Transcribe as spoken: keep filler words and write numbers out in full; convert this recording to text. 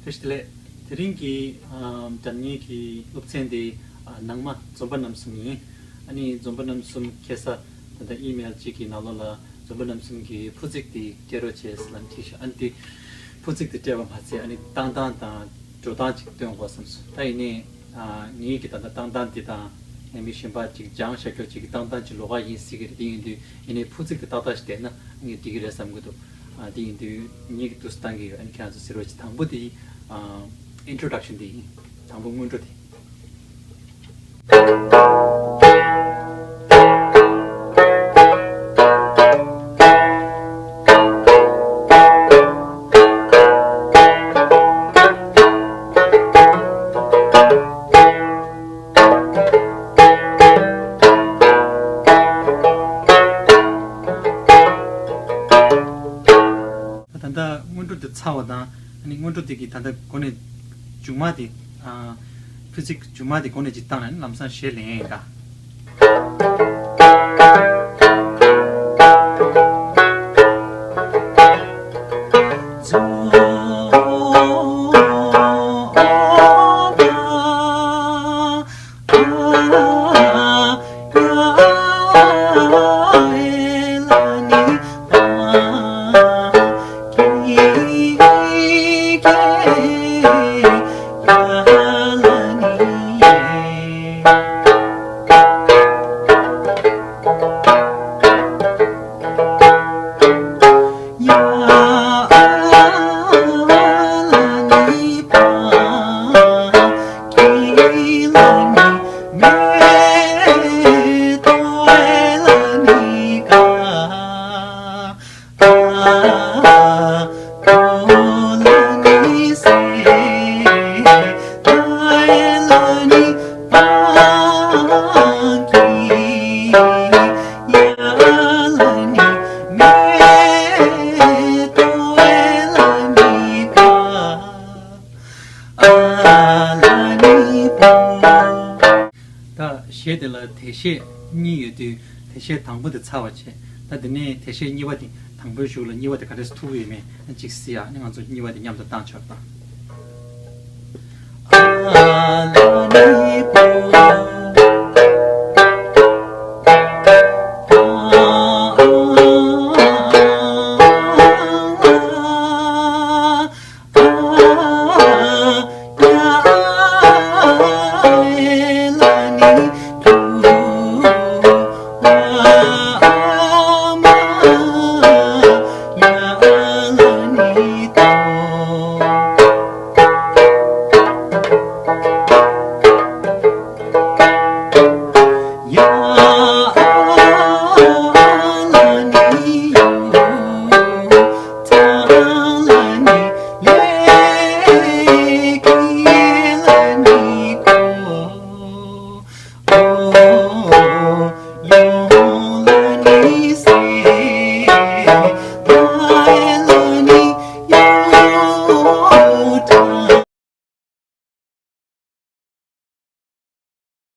བཀྲ་ཤིས་བདེ་ལེགས། དེ་རིང་གི་ཨམ་སྒྲ་སྙན་གྱི་སློབ་ཚན་འདི་ཨ་ནང་མ་འཛོམས་པ་རྣམ་གསུམ་ཡིན། ཨ་ནི་འཛོམས་པ་རྣམ་གསུམ་ཁ་སང་ད་ལྟ་ཨི་མེལ་གཅིག་གི་ནང་ལོགས་ལ་འཛོམས་པ་རྣམ་གསུམ་གྱི་ཕུ་ཚིག་འདི་སྤྲད་རོགས་བྱས་ལབ་བྲིས་ཤག་ཨ་ནི་འདི་ཕུ་ཚིག་འདི་སྤྲད་པ་མ་ཚད་ཨ་ནི་བཏང་སྟངས་དང་འགྲོ་སྟངས་ཅིག་སྟོན་དགོས་བསམ་སོང་། ད་ཡིན་ནའི་ཨ་ངེད་ཀྱི་ད་ལྟ་བཏང་སྟངས་འདི་དང་ངས་མི་གཞན་པ་ཅིག་སྦྱངས་བཞག་རྒྱུ་ཅིག་གི་བཏང་སྟངས་ཅིག་ལོགས་ཀ་ཡིན་སྲིད་ཀྱི་རེད། དེ་ཡིན་དུས་ཡིན་ནའི་ཕུ་ཚིག་དེ་ཏག་ཏག་ཞིག་བསྡད་ན་ངས་འགྲིག་གི་རེད་བསམ་གྱི་འདུག་ཨ་དེ་ཡིན་དུས་ངེད་ཀྱི་འདུག་སེ་བཏང་གི་ཡོད། ཨ་ནི་ཁྱེད་རང་ཚོ་གཟིགས་རོགས་བྱེད། དང་པོ་དེ་ཨ་ཨིན་ཊྲོ་ཌག་ཤན་དེ་ཡིན། དང་པོ་སྔོན་འགྲོ་དེ། ད་ལྟ་སྔོན་འགྲོ་འདི་ཚར་བ་དང་། ཨ་ནི་སྔོན་འགྲོ་འདི་གི་ད་ལྟ་འགོ་ནས་མཇུག་མ་དེ། ཨ་ཕུ་ཚིག་མཇུག་མ་དེ་འགོ་ནས་ཅིག་བཏང་ནས་ལམ་སང་གཞས་ལེན་ཡིན་ད། ད་གཞས་དེ་ལ་དེ་གཞས་གཉིས་ཡོད་དུས་དེ་གཞས་དང་པོ་དེ་ཚར་བ་བྱས། ད་དེ་ནས་དེ་གཞས་གཉིས་པ་དེ་དང་པོའི་གཞུག་ལ་གཉིས་པ་དེ་ག་འདྲས་ཐུག་གི་ཡོད་མེད་གཅིག་གཟིགས་ཡ། ཨ་ནི་ང་ཚོ་གཉིས་པ་དེ་མཉམ་དུ་བཏང་ཆོག་ད།